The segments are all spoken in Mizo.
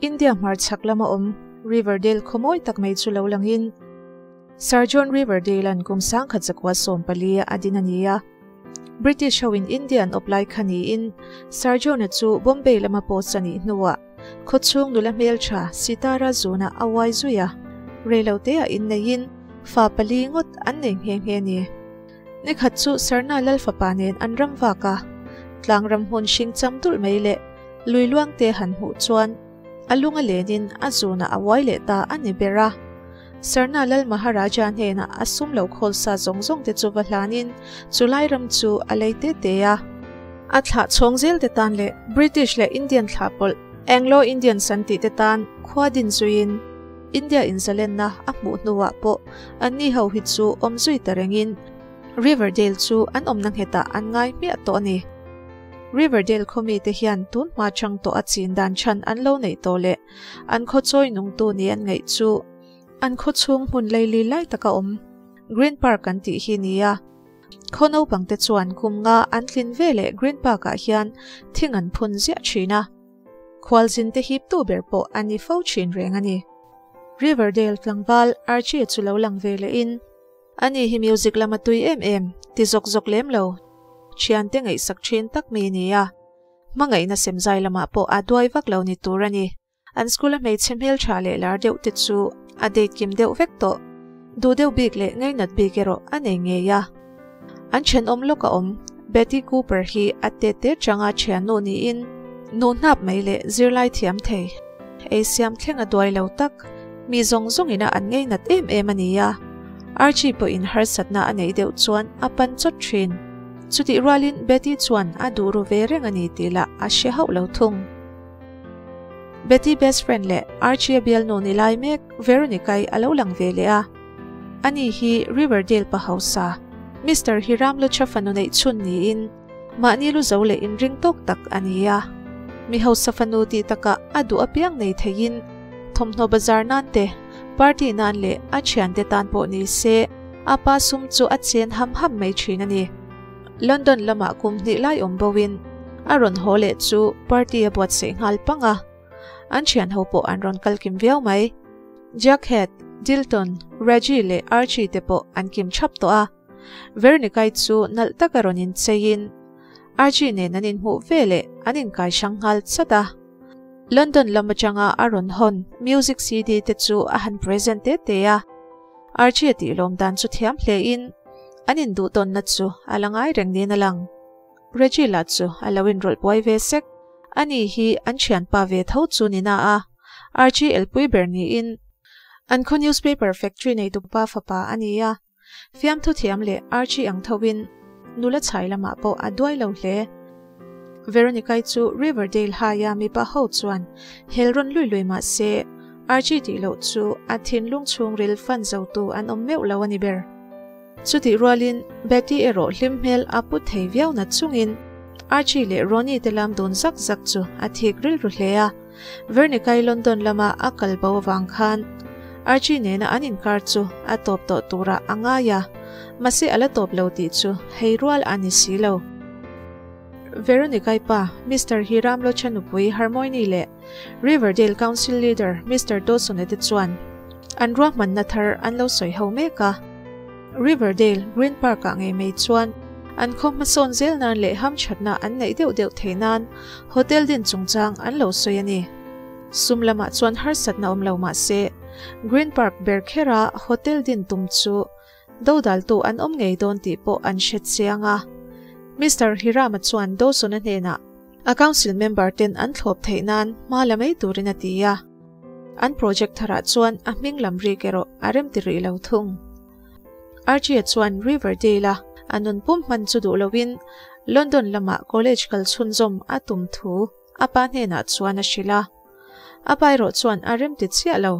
India hmar chhak lama awm Riverdale khaw mawi tak mai chu lo langin Sir John Riverdale-a'n kum 1914 a din a ni a. British hoin India an awp lai kha niin Sir John-a chu Bombay lama post a nih hnuah khawchhung nula hmeltha Sitara zunah a uai zui a, reiloteah inneihin fa pali ngawt an nei nghe nghe a ni. Nikhat chu Sarna Lal fapa nen an ram vak a, tlang ram hmun hring cham dulh mai leh lui luang te han hmuh chuan a lung a lenin a zunah a uai leh ta a ni ber a. Sarna Lal Maharaja hnenah a sum lo khawl sa zawng zawng te chu va hlanin chu lai ram chu a lei te te a. A thlah chhawng zel te tan leh British leh Indian thlah pawlh Anglo-Indians an tih te tan khua din zuiin, India inzalenna a hmuh hnuah pawh anni ho hi chu awm zui ta rengin Riverdale chu an awmna nghetah an ngai hmiah tawh a ni. Riverdale khaw mite hian tun hma chang tawh a chin dan chhan an lo neih tawh leh an khaw chawi nungtu ni an ngaih chu an khaw chhung hmun leili lai taka awm Green Park an tih hi nia. Khaw naupangte chuan kum nga an tlin veleh Green Park-ah hian thing an phun ziah thin a. Khualzin te hip tu ber pawh a ni fo thin reng a ni. Riverdale tlangval Archie chu lo lang ve leh in, Ani hi music lama tui em em, ti zawk zawk lem lo, thiante ngaihsak thin tak mi ni a. Hmangaihna semzai lamah pawh a duai vak lo ni tur a ni. An school a hmeichhe hmeltha leh lar deuh te chu a date kim deuh vek tawh. Duh deuh bik leh ngainat bik erawh a nei ngei a. An thenawm lawk a awm, Betty Cooper hi a tete changa thiannu niin nu hnap mai leh zirlai thiam thei, ei siam thleng a duai lo tak, mi zawng zawngin a an ngainat em em a ni a. Archie pawhin harsatna a neih deuh chuan a pan chawt thin. Chutih rualin Betty chuan a duh ru ve reng a ni tih lah a hre hauh lo thung. Betty best friend leh Archie a bialnu ni lai mek Veronica-i a lo lang ve leh a. Ani hi Riverdale pa hausa, Mister Hiram Lucha fanu neih chhun niin mahni lu zo leh inring tawk tak a ni a. Mi hausa fanu tih takah a duh apiang nei theiin thawmhnaw bazar nan te, party nan leh a thiante tan pawh ni se a pa sum chu a chen ham ham mai thin a ni. London lamah kum hnih lai awm boin a rawn haw leh chu party a buatsaih nghal pang a, an thian ho pawh an rawn kal kim viau mai. Jughead, Dilton, Reggie leh Archie te pawh an kim thap tawh a, Veronica-i chu nalh taka rawn incheiin Archie nen an inhmuh ve leh an inkai hrang nghal chat a. London lam atanga a rawn hawn music CD te chu a han present te te a, Archie a tih lawm dan chu thiam hlein an induh tawnna chu a la ngai reng niin a lang. Reggie lah chu a lo inrawlh buai ve sek. Ani hi an thianpa ve tho chu ni na a, Archie elpui ber niin an khaw newspaper factory neitupa fapa a ni a. Fiamthu thiam leh Archie ang thoin nula chhai lamah pawh a duai lo hle. Veronica-i chu Riverdale High-a mipa ho chuan hel rawn lui lui mah se, Archie tih loh chu a thinlung chhungril fan zotu an awm meuh lo a ni ber. Chutih rualin Betty erawh hlim hmel a put thei viau nat chungin Archie leh Ronnie te lam dun zak zak chu a thik rilru hle a. Veronica-i London lama a kal bo avang khan Archie nena an inkar chu a tawp tawh turah a ngai a, mahse a la tawp lo tih chu hei rual a ni si lo. Veronica-i pa Mister Hiram Locha nupui Hermione leh Riverdale Council Leader Mister Dawson-a te chuan an ruahmanna thar an lo sawi ho mek a. Riverdale Green Park-ah ngei mai chuan an khaw hmasawn zel nan leh hamthatna an neih deuh deuh theih nan hotel din chungchang an lo sawi a ni. Sum lamah chuan harsatna awm lo mah se, Green Park ber khera hotel din tum chu dodaltu an awm ngei dawn tih pawh an hre chiang a. Mister Hirama chuan Dawson-a hnenah a council member ten an thlawp theih nan hma la mai turin a ti a. An project tharah chuan a hming lam rik erawh a rem ti rih lo thung. Archie-a chuan Riverdale-a a nun pum hman chu duh loin London lamah college kal chhunzawm a tum thu a pa hnenah chuan a hrilh a. A pa erawh chuan a rem ti chiah lo.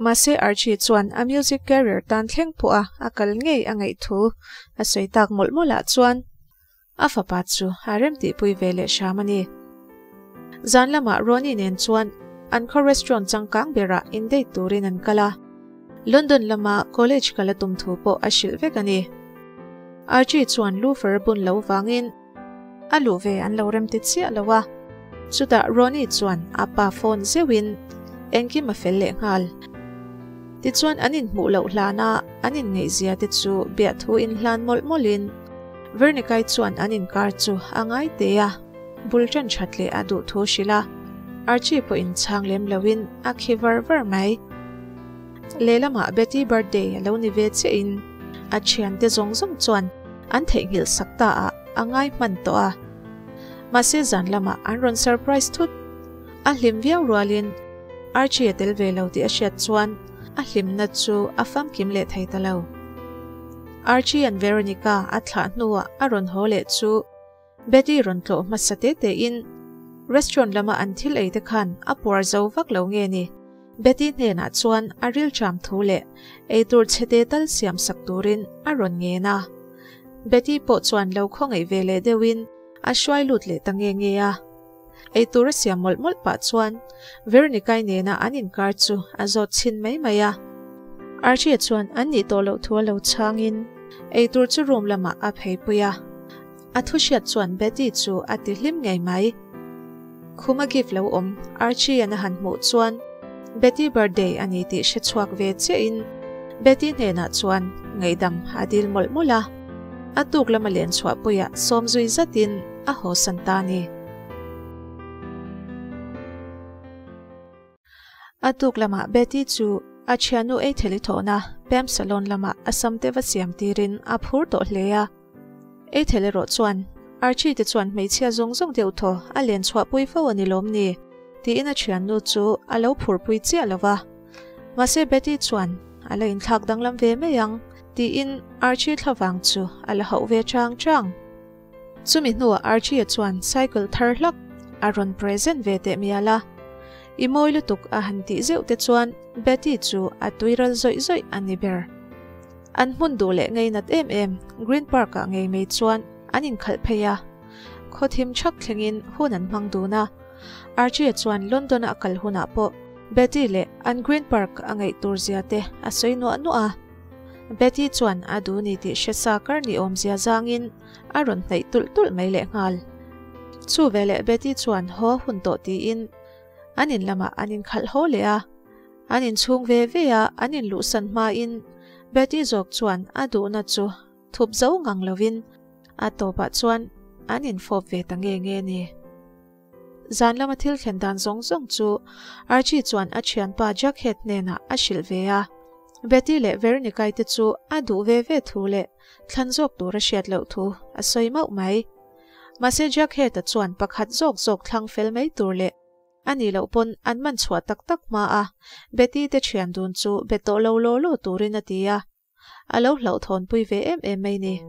Mahse Archie chuan a music career tan thleng pawh a a kal ngei a ngaih thu a sawi tak mawlh mawlhah chuan A fapa chu a rem tihpui ve leh hram a ni. Zan lamah Ronnie nen chuan an khaw restaurant changkang berah indate turin an kal a. London lama college kal a tum thu pawh a hrilh vek a ni. Archie chuan loofer a bun lo vangin a luh ve an lo rem ti chiah lo a. Chutah Ronnie chuan a pa phone zeuhin engkim a fel leh nghal. Tichuan an inhmuh loh hlana an inngaihzia te chu biahthu inhlan mawlh mawlhin Vernikai chuan an inkar chu a ngai te a, bul ṭan ṭhat leh a duh thu hrilh a, Archie pawh inchhang lem loin a khi var var mai. Lehlamah Betty birthday a lo ni ve chiahin a thiante zawng zawng chuan an theihnghilh sak ta ah a ngai hman tawh a. Mahse zan lamah an rawn surprise thut. A hlim viau rualin Archie a tel ve lo tih a hriat chuan a hlimna chu a famkim leh thei ta lo. Archie an Veronica a thlah hnuah a rawn haw leh chu Betty rawn tlawh hmasa te tein restaurant lama an thil ei te khan a puar zo vak lo nge ni? Betty hnenah chuan a rilṭam thu leh eitur chhete tal siam sak turin a rawn ngen a. Betty pawh chuan lo khawngaih ve leh deuhin a hruai lut leh ta nge nge a. Eitur a siam mawlh mawlh pah chuan Veronica-i nena an inkar chu a zawt chhin mai mai a. Archie chuan an nih tawh loh thu a lo chhangin eitur chu room lamah a pheipui a. A thu hriat chuan Betty chu a ti hlim ngei mai. Khuma gift lo awm Archie-an a han hmuh chuan Betty birthday a ni tih hre chhuak ve chiahin Betty hnenah chuan ngaihdam a dil mawlh mawlh a. A tuk lama len chhuahpuiah sawm zui zatin a haw san ta a ni. A tuk lamah Betty chu a thiannu ei theli thawhna Pam Salon lamah a samte va siam tirin a phur tawh hle a. Ei thel erawh chuan Archie te chuan hmeichhia zawng zawng deuh thaw a len chhuahpui fo a ni lawm ni? tiin a thiannu chu a lo phurpui chiah lo va. Mahse Betty chuan a la inthlak danglam ve mai ang tiin Archie thlavang chu a la hauh ve chang chang. Chumi hnuah Archie-a chuan cycle thar hlak a rawn present ve teh mial a. I mawi lutuk a han tih zeuh te chuan Betty chu a tuiral zawih zawih a ni ber. An hmun duh leh ngeinat em em Green Park-ah ngei mai chuan an inkhalh phei a. Khaw thim chhak thlengin hun an hmang dun a. Archie-a chuan London-a a kal hunah pawh Betty leh an Green Park a ngaih tur zia te a sawi nuah nuah a. Betty chuan a duh ni tih hre sa kar ni awmzia zangin a rawn hnaih tulh tulh mai lehnghal. Chu veleh Betty chuan haw hun tawh tiin an in lamah an inkhalh haw leh a. An inchhung ve ve a, an inluhsan hmain Betty zawk chuan a duhna chu thup zo ngang lovin a tawpah chuan an infawp ve ta nge nge ni. Zan lama thil thlen dan zawng zawng chu Archie chuan a thianpa Jughead hnenah a hrilh ve a. Betty leh Veronica-i te chu a duh ve ve thu leh thlan zawk tur a hriat loh thu a sawi mauh mai. Mahse Jughead-a chuan pakhat zawk zawk thlang fel mai tur leh a nih loh pawn an man chhuah tak tak hma a Betty te thian dun chu be tawh lo law law turin a ti a. A lo hlauhthawnpui ve em em mai ni.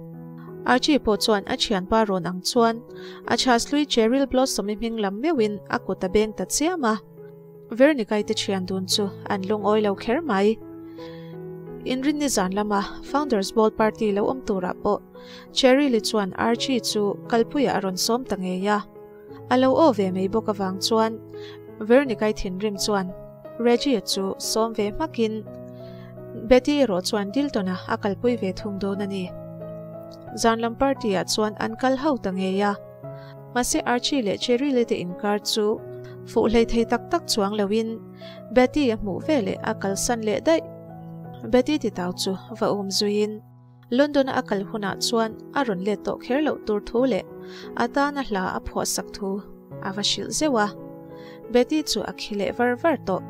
Archie pawh chuan a thianpa rawn ang chuan a chhas hlui Cheryl Blossom-i hming lam meuhin a kut a beng ta chiam a. Vernikai te thian dun chu an lungawi lo kher mai. Inrinni zan lama Founders Ball party lo awm turah pawh Cheryl-i chuan Archie chu kalpuiah a rawn sawm ta ngei a. A lo aw ve mai bawk avang chuan Vernikai thinrim chuan Reggie-a chu sawm ve hmakin Betty erawh chuan Dilton-a a kalpui ve thung dawn a ni. Zan lam party-ah chuan an kal ho ta ngei a. Mahse Archie leh Cheryl-i te inkar chu fuh hlei thei tak tak chuang loin Betty a hmuh veleh a kalsan leh daih. Betty titau chu va um zuiin. London-a a kal hunah chuan a rawn let tawh kher loh tur thu leh a tana hla a phuahsak thu a va hrilh zeuh a. Betty chu a khi leh var var tawh.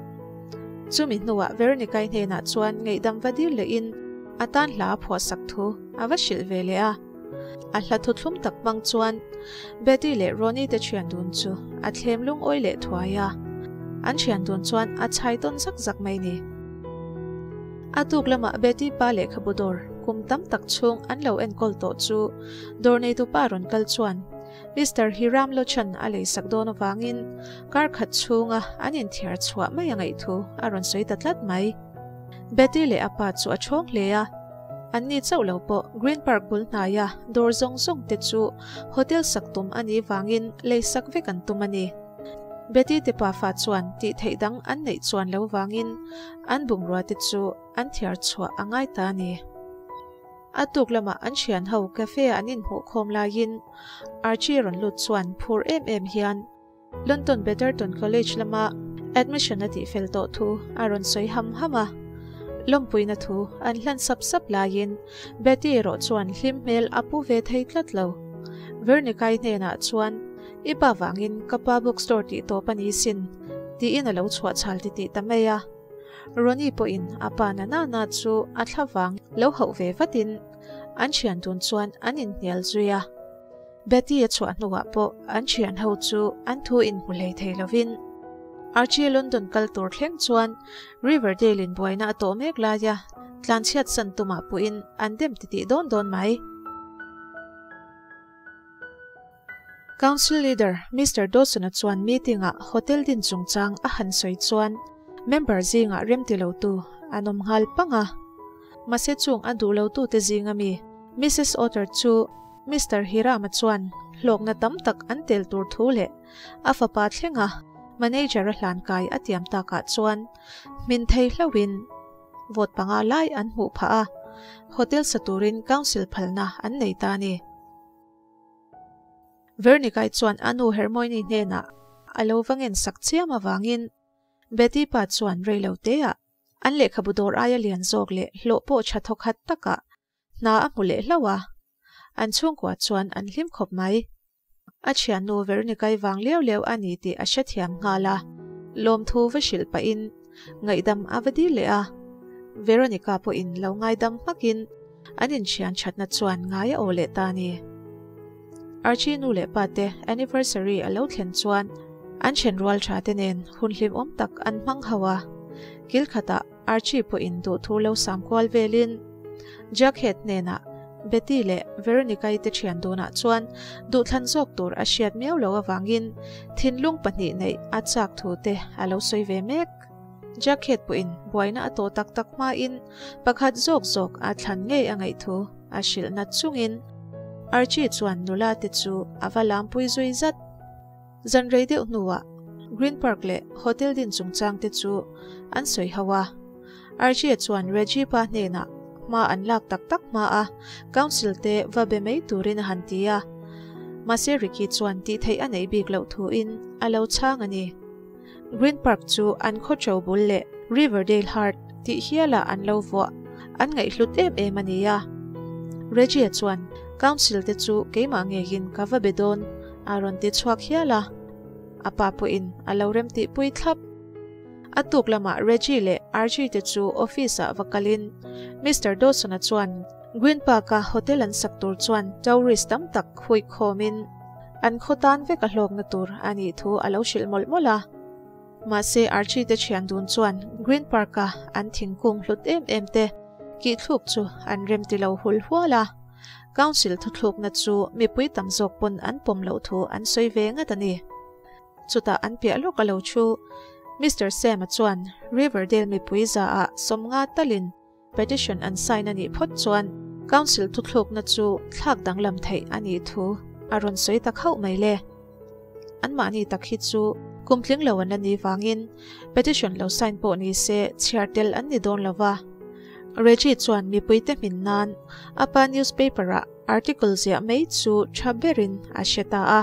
Chumi hnuah Veronica-i hnenah chuan ngaihdam va dil lehin a tan hla a phuahsak thu a va hrilh ve leh a. A hla thuthlum tak hmang chuan Betty leh Ronnie te thian dun chu a thlem lungawi leh thuai a. An thian dun chuan a chhai tawn zak zak mai ni. A tuk lamah Betty pa lehkhabu dawr kum tam tak chhung an lo enkawl tawh chu dawr neitu pa rawn kal chuan Mister Hiram Lochan a leisak dawn avangin kar khat chhunga an inthiar chhuah mai a ngaih thu a rawn sawi ta tlat mai. Betty leh a pa chu a chhawng hle a, anni chauh lo pawh Green Park bul hnaia dawr zawng zawng te chu hotel sak tum a nih vangin leisak vek an tum a ni. Betty te pafa chuan tih theih dang an neih chuan lo vangin an bungrua te chu an thiar chhuah a ngai ta a ni. A tuk lamah an thian ho cafe ah an inhmuh khawm laiin Archie rawn lut chuan phur em em hian. London Betterton College lama admission a tihfel tawh thu a rawn sawi ham ham a. Lawmpuina thu an hlan sap sap laiin Betty erawh chuan hlim hmel a pu ve thei tlat lo. Vernikai hnenah chuan, I pa vangin ka pa bookstore tih tawp a ni sin, tiin a lo chhuah chhal titih ta mai a. Ronnie pawhin a pa na na na chu a thla vang lo hauh ve vatin an thian dun chuan an inhnial zui a. Betty a chhuah hnuah pawh an thian ho chu an thu inhmu hlei thei lovin Archie London kal tur thleng chuan Riverdale in buaina a tawh mek laia tlanchhiat san tumah pawhin an dem titih dawn dawn mai. Council Leader Mister Dawson-a chuan meeting-ah hotel din chungchang a han sawi chuan member zingah remti lotu an awm nghal pang a. Mahse chung a duh lotute zinga mi Missus Otter chu Mister Hirama chuan hlawkna tam tak an tel tur thu leh a fapa thlenga manager a hlan kai a tiam takah chuan hmin thei hlauhin vote panga lai an hmuh phah a, hotel sa turin council phalna an nei ta a ni. Vernikai chuan a nu Hermione hnenah a lo va ngen sak chiam avangin Betty pa chuan reilo teah an lehkhabu dawr aia lian zawk leh hlawh pawh tha thawkhat takah hna a hmu leh hlauh a, an chhungkua chuan an hlim khawp mai. A thiannu Veronikai vang liau liau a ni tih a hrethiam nghal a, lawmthu va hrilh pahin ngaihdam a va dil leh a. Veronica pawhin lo ngaidam hmakin an inthian thatna chuan ngai a aw leh ta a ni. Archie nu leh pa te anniversary a lo thlen chuan an thenrual tha te nen hun hlimawm tak an hmang ho a, kil khatah Archie pawhin duhthu lo sam kual velin Jughead hnenah Betty leh Veronica-i te thian dunah chuan duhthlan zawk tur a hriat miau lo avangin thinlung pahnih neih a chak thu te a lo sawi ve mek. Jughead pawhin buaina a tawh tak tak hmain pakhat zawk zawk a thlan ngei a ngaih thu a hrilh nat chungin Archie chuan nula te chu a va lampui zui zat. Zan rei deuh hnuah Green Park leh Hotel din chungchang te chu an sawi ho a. Archie chuan Reggie pa hnenah hma an lak tak tak hma a, Council te va be mai turin a han ti a. Mahse Ricky chuan tih theih a neih bik loh thuin a lo chhang a ni. Green Park chu an khaw bul leh Riverdale Heart tih hialah an lo vuah, an ngaihhlut em em a ni a. Reggie chuan Council te chu keimah ngeiin ka va be dawn a rawn ti chhuak hial a, a pa pawhin a lo remtihpui thlap. A tuk lamah Reggie leh Archie te chu office ah va kalin Mister Dawson-a chuan Green Park-a hotel an sak tur chuan tourist tam tak huikhawmin an khaw tan vek a hlawkna tur a nih thu a lo hrilh mawlh mawlh a. Mahse Archie te thian dun chuan Green Park-a an thingkung hlut em em te kihthluk chu an remti lo hul hual a. Council thuthlukna chu mipui tam zawk pawn an pawm loh thu an sawi ve ngat a ni. Chutah an piah lawk a lo thu. Mister Sam-a chuan Riverdale mipui zaah sawmnga talin petition an sign a nih phawt chuan Council thuthlukna chu thlak danglam theih a nih thu a rawn sawi ta khauh mai le. Anmahni tak hi chu kum tling lo an la ni vangin petition lo sign pawh ni se chhiar tel an ni dawn lo va. Reggie chuan mipuite hmin nan a pa newspaper-ah article ziah mai chu tha berin a hre ta a.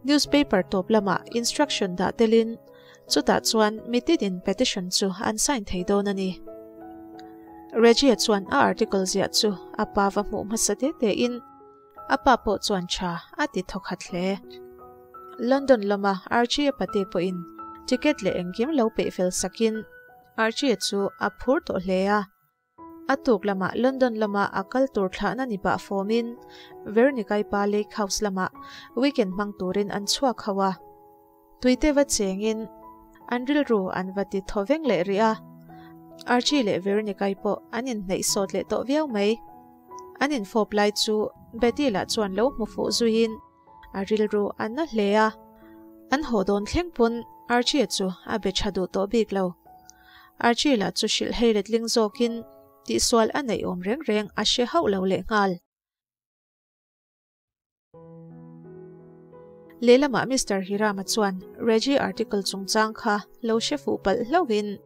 Newspaper tawp lamah instruction dah telin chutah chuan mitinin petition chu an sign thei dawn a ni. Reggie chuan a article ziah chu a pa va hmuh hmasa te tein A pa pawh chuan tha a ti thawkhat hle. London lama Archie-a pate pawhin ticket leh engkim lo peih fel sakin Archie chu a phur tawh hle a. A tuk lamah London lama a kal tur thlahna ni pah fawmin Veronikai pa Lake House lamah weekend hmang turin an chhuak ho a. Tuite va chengin an rilru an va ti thaw veng leh rih a. Archie leh Veronikai pawh an inhneih sawt leh tawh viau mai. An infawp lai chu Betty lah chuan lo hmu fuh zuiin a rilru a na hle a. An haw dawn thleng pawn Archie chu a be tha duh tawh bik lo. Archie lah chu hrilh hei letling zawkin tihsual a neih awm reng reng a hre hauh lo lehnghal. Lehlamah Mister Hirama chuan Reggie article chungchang kha lo hre fuh palh hlauhin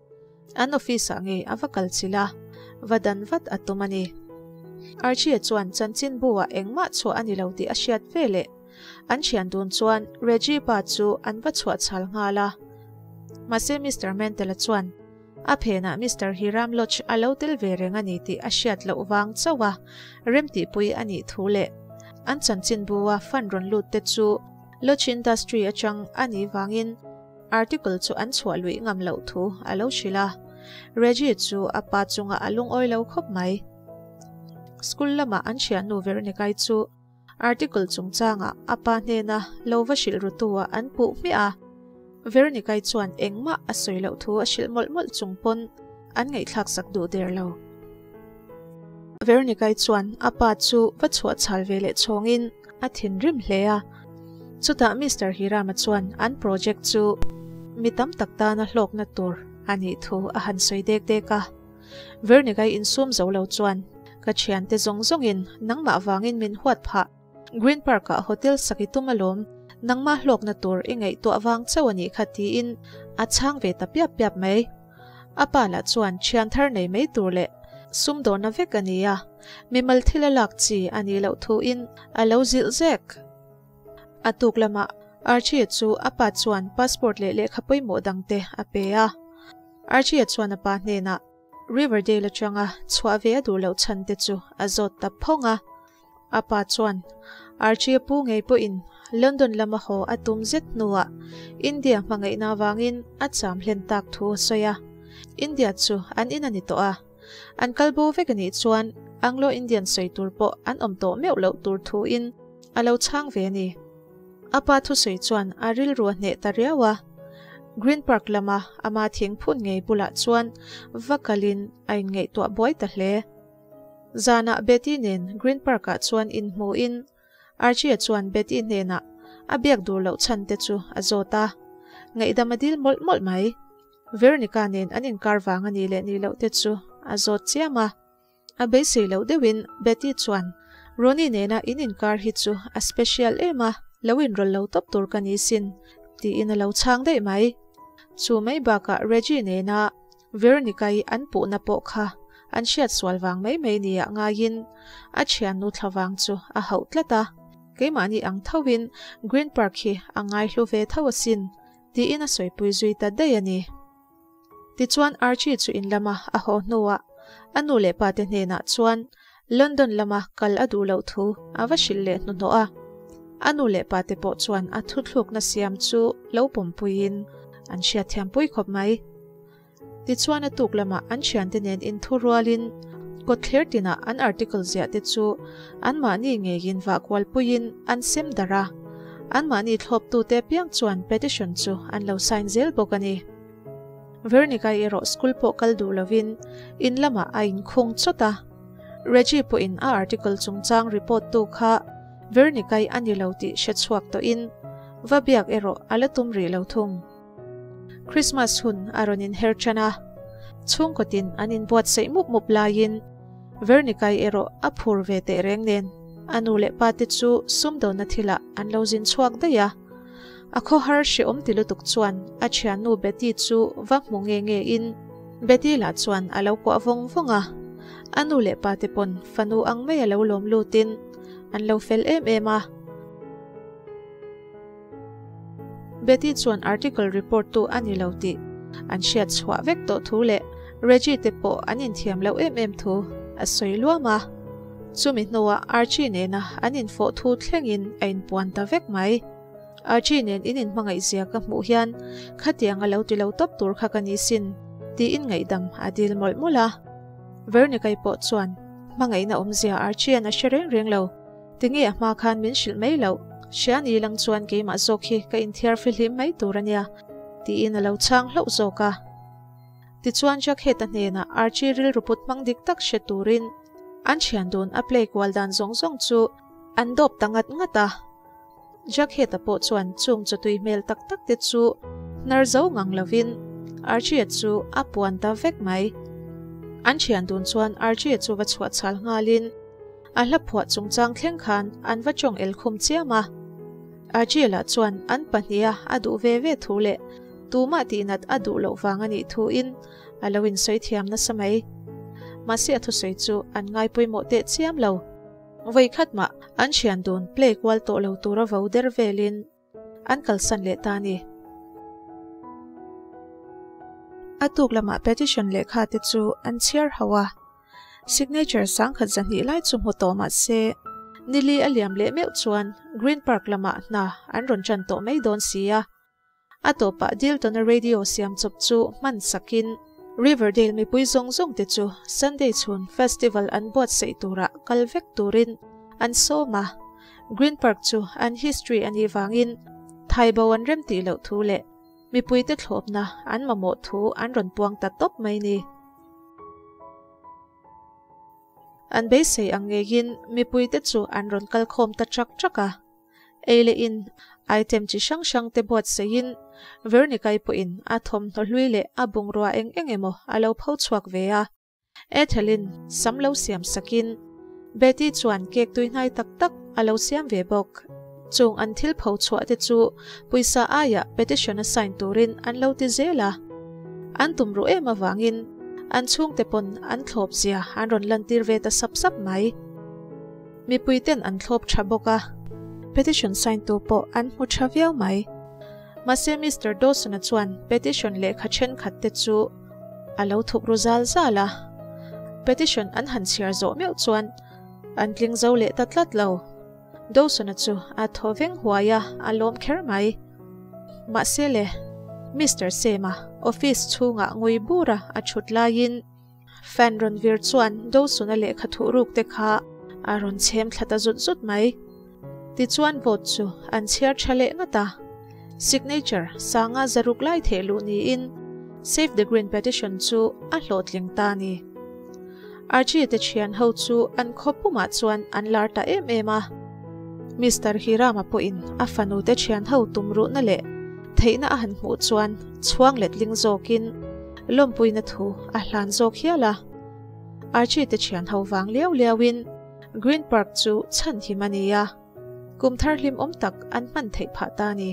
an office-ah ngei a va kal chilh a, va dan vat a tum a ni. Archie chuan chanchinbu-ah engmah chhuah a ni lo tih a hriat ve leh. An thian dun chuan Reggie pa chu an va chhuah chhal nghal a. Mahse Mister Mantle-a chuan a phenah Mister Hiram Lodge a lo tel ve reng a ni tih a hriat loh vang chauh a remtihpui a nih thu leh an chanchinbu a fund rawn lut te chu Lodge Industry atang a nih vangin article chu an chhuah luih ngam loh thu a lo hrilh a. Reggie chu a pa chungah a lungawi lo khawp mai. School lamah an thiannu Veronica-i chu Article chungchangah a pa hnena lo va hrilh rutu-ah an puh hmiah a. Veronica-i chuan engmah a sawi loh thu a hrilh mawlh mawlh chung pawn an ngaihthlak sak duh der lo. Veronica-i chuan a pa chu va chhuah chhal ve leh chhawngin a thinrim hle a. Chutah Mister Hirama chuan an project chu mi tam tak tana hlawkna tur a nih thu a han sawi dek dek a. Vernigai insum zo lo chuan, Ka thiante zawng zawngin nangmah vangin min huat phah. Green Park-ah hotel sak i tum alawm, nangmah hlawkna tur i ngaihtuah vang chauh a nih kha tiin a chhang ve ta piap piap mai. A pa lah chuan thian thar nei mai tur leh sumdawna vek a ni a, mimal thil a lak chi a nih loh thuin a lo zilh zek. A tuk lamah Archie chu a pa chuan passport leh lehkha pawimawh dangte a pe a. Archie chuan a pa hnenah Riverdale atanga chhuah ve a duh loh chhan te chu a zawt ta phawng a. A pa chuan Archie pu ngei pawhin London lama haw a tum zet hnuah India hmangaihna avangin a cham hlen tak thu a sawi a. India chu an in a ni tawh a. An kal bo vek a nih chuan Anglo-Indian sawi tur pawh an awm tawh meuh loh tur thuin a lo chhang ve a ni. A pa thusawi chuan a rilru a hneh ta riau a. Green Park lama ama thing phun ngei bulah chuan va kalin a inngaihtuah buai ta hle. Zanah Betty nen Green Park-ah chuan inhmuhin Archie-a chuan Betty hnenah a biak dur loh chhan te chu a zawt a. Ngaihdam a dil mawlh mawlh mai. Veronica nen an inkar vang a nih leh nih loh te chu a zawt chiam a. A beisei loh deuhin Betty chuan, Ronnie nena in inkar hi chu a special em a, lo inrawlh lo tawp tur ka ni sin, tiin a lo chhang daih mai. Chu mai bakah Reggie nena Veronica-i an puhna pawh kha an hriat sual vang mai mai nia ngaiin a thiannu thla vang chu a hauh tlat a, keimahni ang thoin Green Park hi a ngaihlu ve tho asin, tiin a sawipui zui ta daih a ni. Tichuan Archie chu in lama a haw hnuah a nu leh pate hnenah chuan London lama kal a duh loh thu a va hrilh leh hnuhnawh a. A nu leh pate pawh chuan a thuthlukna siam chu lo pawmpuiin an hriatthiampui khawp mai. Tichuan a tuk lamah an thiante nen inthu rualin kawtthler tinah an article ziah te chu anmahni ngeiin vah kualpuiin an sem darh a. Anmahni thlawptute apiang chuan petition chu an lo sign zel bawk a ni. Veronica erawh school pawh kal duh lovin in lamah a inkhung chawt a. Reggie pawhin a article chungchang report tu kha Veronica-i a ni lo tih hre chhuak tawhin va biak erawh a la tum rih lo thung. Christmas hun a rawn inher tan a, chhungkaw tin an inbuatsaih mup mup laiin Veronica-i erawh a phur ve teh reng nen a nu leh pa te chu sumdawnna thilah an lo zin chhuak daih a. A khawhar hrehawm ti lutuk chuan a thiannu Betty chu va hmu nge nge in Betty lah chuan a lo kuah vawng vawng a. A nu leh pa te pawn fanu ang mai a lo lawm lut in an lo fel em em a. Betty chuan article report tu a ni lo tih an hriat chhuah vek tawh thu leh Reggie te pawh an inthiam loh em em thu a sawi luam a. Chumi hnuah Archie nena an infawh thu thlengin a inpuan ta vek mai. Archie nen in inhmangaihzia ka hmuh hian khatiang a lo ti lo tawp tur kha ka ni sin tiin ngaihdam a dil mawlh mawlh a. Veronica-i pawh chuan hmangaihna awmzia Archie-a'n a hre reng reng lo. Tinge a hma khan min hrilh mai loh? Hria ni lang chuan keimah zawk hi ka inthiar fihlim mai tur a nia tiin a lo chhang hlauh zawk a. Tichuan Jughead-a hnenah Archie rilru put hmang dik tak hre turin an thian dun a play kual dan zawng zawng chu an dawp ta ngat ngat a. Jughead-a pawh chuan chung chawtui hmel tak tak te chu hnar zo ngang lovin Archie-a chu a puan ta vek mai. An thian dun chuan Archie-a chu va chhuah chhal nghalin a hla phuah chungchang thleng khan an va tawng el khum chiam a. Archie lah chuan an pahniha a duh ve ve thu leh tumah tihnat a duh loh vang a nih thuin a lo insawi thiam nasa mai. Mahse a thusawi chu an ngai pawimawh teh chiam lo. Vawikhat mah an thian dun play kual tawh lo tura vo der velin an kalsan leh ta a ni. A tuk lamah petition lehkha te chu an chhiar ho a, signature 10,000 200 lai chu hmu tawh mah se, nili a liam leh meuh chuan Green Park lamah hna an rawn tan tawh mai dawn si a. A tawpah Dilton-a radio siam chawp chu hman sakin Riverdale mipui zawng zawng te chu Sunday chhun festival an buatsaih turah kal vek turin an sawm a. Green Park chu an history a nih vangin thaibo an rem tih loh thu leh mipuite thlawpna an mamawh thu an rawn puang ta tawp mai ni. An beisei ang ngeiin mipuite chu an rawn kal khawm ta chak chak a. Ei leh in item chi hrang hrang te buatsaihin Vernikai pawhin a thawmhnaw hlui leh a bungrua eng eng emaw a lo pho chhuak ve a. Ethelin sam lo siam sakin Betty chuan cake tuihnai tak tak a lo siam ve bawk. Chung an thil pho chhuah te chu pawisa aiah petition a sign turin an lo ti zel a. An tum ruh em avangin an chhungte pawn an thlawp zia an rawn lantir ve ta sap sap mai. Mipui ten an thlawp tha bawk a, petition sign tu pawh an hmu tha viau mai. Mahse Mister Dawson-a chuan petition lehkha thenkhat te chu a lo thuk ru zal zal a. Petition an han chhiar zawh meuh chuan an tling zo leh ta tlat lo. Dawson-a chu a thaw veng huai a, a lawm kher mai. Mahse le, Mister Sam-a office chhungah ngui bura a thut laiin, Fan rawn vir chuan Dawson-a lehkha thuh ruk te kha a rawn chhem thla ta zut zut mai. Tichuan vote chu an chhiar tha leh ngat a. Signature sanga zaruk lai theh luh niin Save the Green petition chu a hlawhtling ta a ni. Archie te thian ho chu an khaw pumah chuan an lar ta em em a. Mister Hirama pawhin a fanu te thian ho tumruhna leh theihna a han hmuh chuan chhuang letling zawkin Lawmpuina thu a hlan zawk hial a. Archie te thian ho vang liau liauin Green Park chu chhan him a ni a, kum thar hlim awm tak an hman theih phah ta a ni.